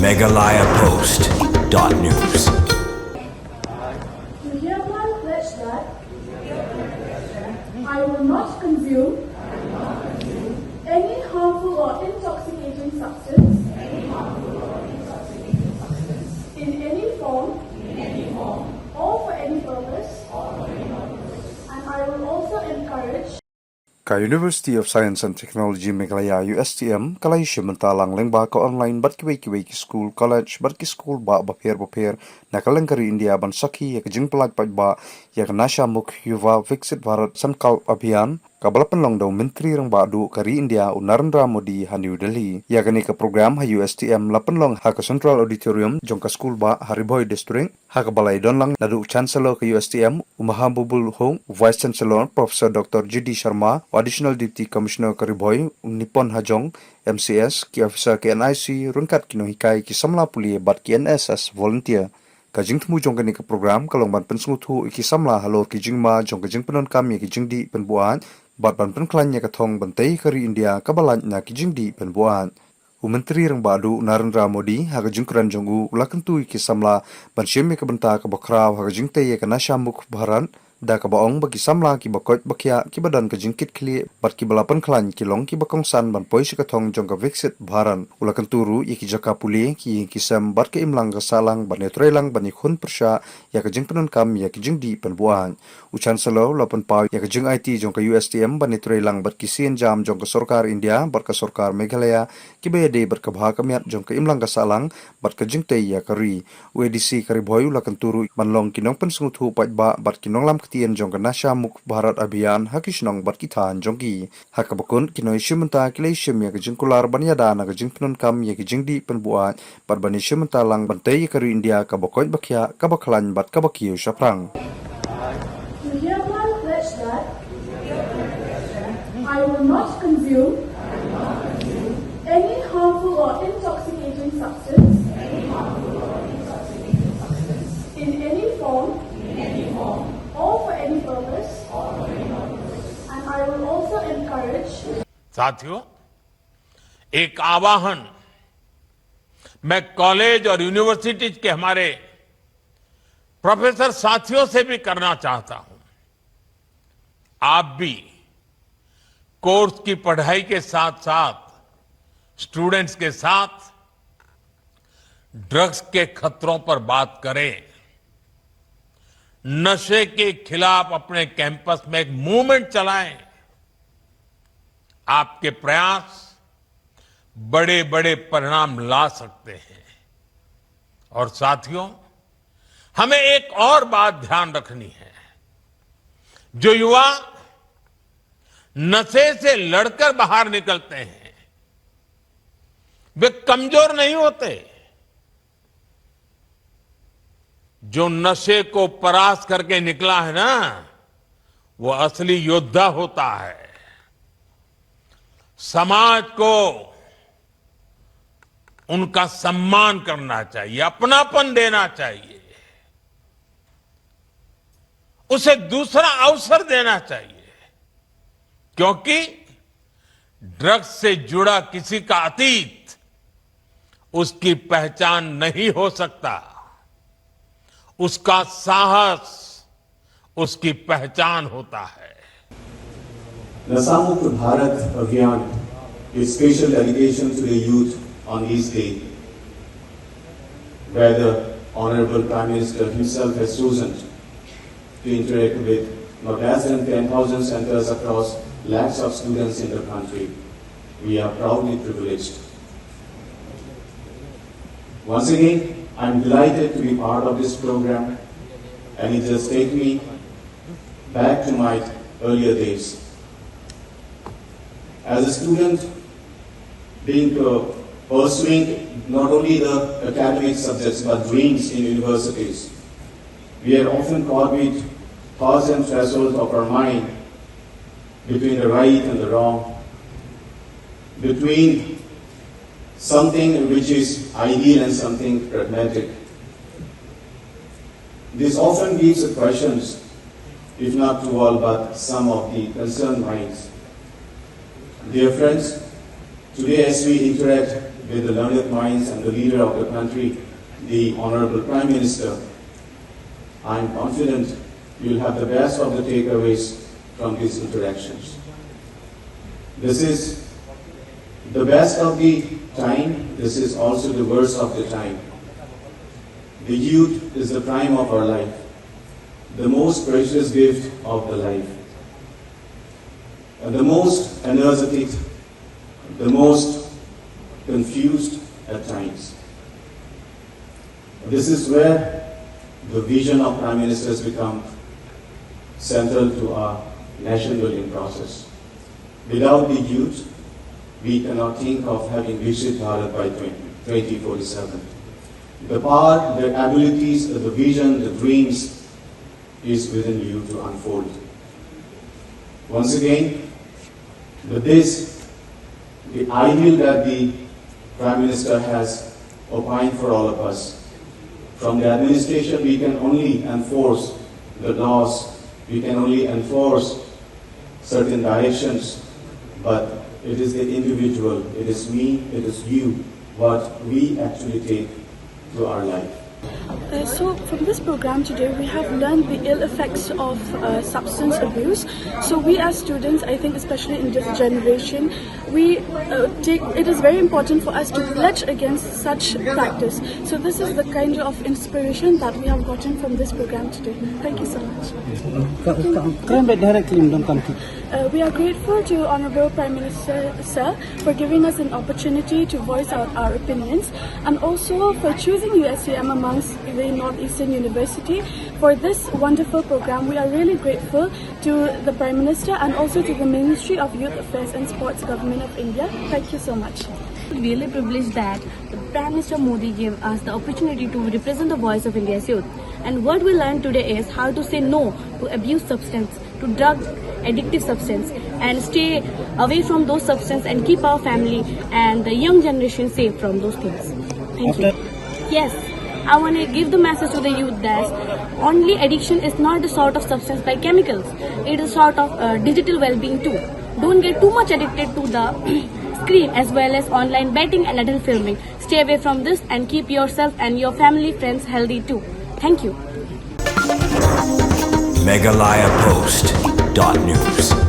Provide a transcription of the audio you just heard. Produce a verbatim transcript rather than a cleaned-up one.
Meghalaya Post dot news. Do hereby pledge that I will not consume any harmful or intoxicating substance in any form or for any purpose, and I will also encourage Ka University of Science and Technology Meghalaya, U S T M, ka la ïashim bynta lang lyngba ka online bad kiwei kiwei ki skul, college bad ki skul bah bapher bapher na kylleng ka ri India ban sakhi ïa ka jingpyllait paidbah ïa ka Nasha Mukt Yuva Viksit Bharat Sankalp Abhiyan, kaba la pynlong da u Myntri Rangbah Duh ka ri India, u Narendra Modi, ha New Delhi. Ïa kane ka program ha U S T M la pynlong ha ka Central Auditorium jong ka skul bah ha Ri Bhoi District, ha kaba la ïadon lang naduh u Chancellor ka U S T M, u Mahbubul Hoque, u Vice Chancellor, Professor Doctor G D Sharma, u Additional Deputy Commissioner ka Ri Bhoi, u Nipon Hajong, M C S, ki officer ka N I C, ryngkat ki nonghikai, ki samla pule bad ki N S S volunteer. Ka jingthmu jong kane ka program ka long ban pynsngewthuh ïa ki samla halor ki jingma jong ka jingpyndonkam ïa ki jingdih pynbuaid bad ban pynkhlaiñ ïa ka thong ban tei ka ri India kaba lait na ki jingdih pynbuaid. U Myntri Rangbah Duh Narendra Modi, ha ka jingkren jong u, u la kyntu ïa ki samla ban shim ïa ka bynta kaba khraw ha ka jingtei ïa ka Nasha Mukt Bharat, da kaba ong ba ki samla kiba koit ba khiah, kiba don ka jingkitkhlieh bad kiba la pynkhlaiñ ki long kiba kongsan ban poi sha ka thong jong ka Viksit Bharat. U la kyntu ruh ïa ki jaka pule, ki ïing ki sem bad ka imlang ka sahlang ban ïatreilang ban ïakhun pyrshah ïa ka jingpyndonkam ïa ki jingdih pynbuaid. U Chancellor u la pynpaw ïa ka jingaiti jong ka U S T M ban ïatreilang bad ki sienjam jong ka sorkar India bad ka sorkar Meghalaya, kiba ïadei bad ka bha ka miat jong ka imlang ka sahlang bad ka jingtei ïa ka ri. U A D C ka Ri Bhoi u la kyntu ruh ban long ki nongpynsngewthuh paidbah bad ki nonglam ktien jong ka Nasha Mukt Bharat Abhiyan ha ki shnong bad ki thaiñ jong ki. Ha kaba kut, ki nongïashim bynta ki la ïashim ïa ka jingkular ban ïada na ka jingpyndonkam ïa ki jingdih pynbuaid bad ban ïashim bynta lang ban tei ïa ka ri India kaba koit ba khiah, kaba khlaiñ bad kaba kiew shaphrang. Do hereby pledge that I will not consume any harmful or intoxicating substance in any form or for any purpose, and I will also encourage साथियों, एक आवाहन मैं कॉलेज और यूनिवर्सिटीज के हमारे प्रोफेसर साथियों से भी करना चाहता हूं। आप भी कोर्स की पढ़ाई के साथ साथ स्टूडेंट्स के साथ ड्रग्स के खतरों पर बात करें, नशे के खिलाफ अपने कैंपस में एक मूवमेंट चलाएं। आपके प्रयास बड़े-बड़े परिणाम ला सकते हैं। और साथियों, हमें एक और बात ध्यान रखनी है। जो युवा नशे से लड़कर बाहर निकलते हैं, वे कमजोर नहीं होते। जो नशे को परास्त करके निकला है ना, वो असली योद्धा होता है। समाज को उनका सम्मान करना चाहिए, अपनापन देना चाहिए, उसे दूसरा अवसर देना चाहिए, क्योंकि ड्रग्स से जुड़ा किसी का अतीत उसकी पहचान नहीं हो सकता, उसका साहस उसकी पहचान होता है। Nasha Mukt Bharat Abhiyan gives special dedication to the youth on this day, where the Honorable Prime Minister himself has chosen to interact with not less than ten thousand centers across lakhs of students in the country. We are proudly privileged. Once again, I'm delighted to be part of this program, and it just takes me back to my earlier days. As a student, being uh, pursuing not only the academic subjects but dreams in universities, we are often caught with thoughts and thresholds of our mind between the right and the wrong, between something which is ideal and something pragmatic. This often gives the questions, if not to all, but some of the concerned minds. Dear friends, today as we interact with the learned minds and the leader of the country, the Honorable Prime Minister, I am confident you'll have the best of the takeaways from these interactions. This is the best of the time, this is also the worst of the time. The youth is the prime of our life, the most precious gift of the life, and the most energetic, the most confused at times. This is where the vision of Prime Ministers become central to our nation building process. Without the youth, we cannot think of having Viksit Bharat by twenty, twenty forty-seven. The power, the abilities, the vision, the dreams is within you to unfold. Once again, with this, the ideal that the Prime Minister has opined for all of us. From the administration, we can only enforce the laws, we can only enforce certain directions, but it is the individual, it is me, it is you, what we actually take to our life. Uh, so from this program today, we have learned the ill effects of uh, substance abuse. So we as students, I think especially in this generation, we uh, take it is very important for us to pledge against such practice. So this is the kind of inspiration that we have gotten from this program today. Thank you so much. Come back directly, don't come to. Uh, we are grateful to Honorable Prime Minister Sir for giving us an opportunity to voice out our opinions and also for choosing U S C M amongst the Northeastern University for this wonderful program. We are really grateful to the Prime Minister and also to the Ministry of Youth Affairs and Sports, Government of India. Thank you so much. Really privileged that the Prime Minister Modi gave us the opportunity to represent the voice of India's youth. And what we learned today is how to say no to abuse substance, to drug addictive substance, and stay away from those substances and keep our family and the young generation safe from those things. Thank you. Yes, I want to give the message to the youth that only addiction is not a sort of substance by chemicals. It is a sort of uh, digital well-being too. Don't get too much addicted to the screen as well as online betting and adult filming. Stay away from this and keep yourself and your family friends healthy too. Thank you. Meghalaya Post dot news.